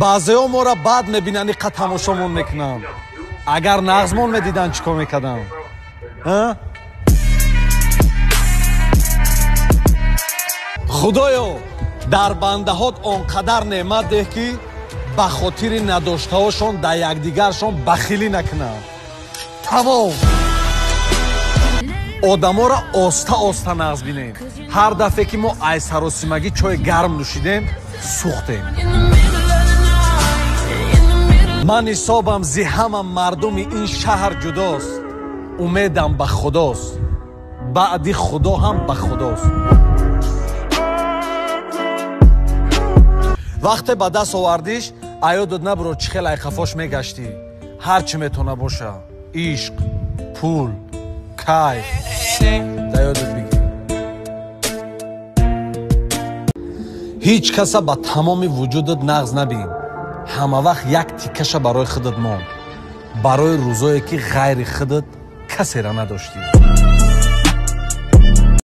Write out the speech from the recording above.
Баъзеҳо моро бад мебинанд, иқа тамошомон мекунанд. Агар нағзмон медиданд, чӣ кор мекарданд? Худоё, дар бандаҳот он қадар неъмат деҳ, ки ба хотири надоштаҳошон дар якдигаршон бахилӣ накунанд. Тамом. Одаморо оста оста нағз бинем. Ҳар дафъе ки мо ай саросимагӣ чойи гарм нӯшидем, сӯхтем. Ман ҳисобам зи ҳама мардуми ин шаҳр ҷудост. Умедам ба худост, баъди худо ҳам ба худост. Вақте ба даст овардиш, аёдат набуро чӣ хел айқафош мегаштӣ. Ҳар чӣ метавона боша: ишқ, пул, кайф. Да ёдат бигир. Ҳеҷ каса ба тамоми вуҷудат нағз набин. Ҳама вақт як тикаша барои худат мон, барои рӯзое ки ғайри худат касера надоштӣ.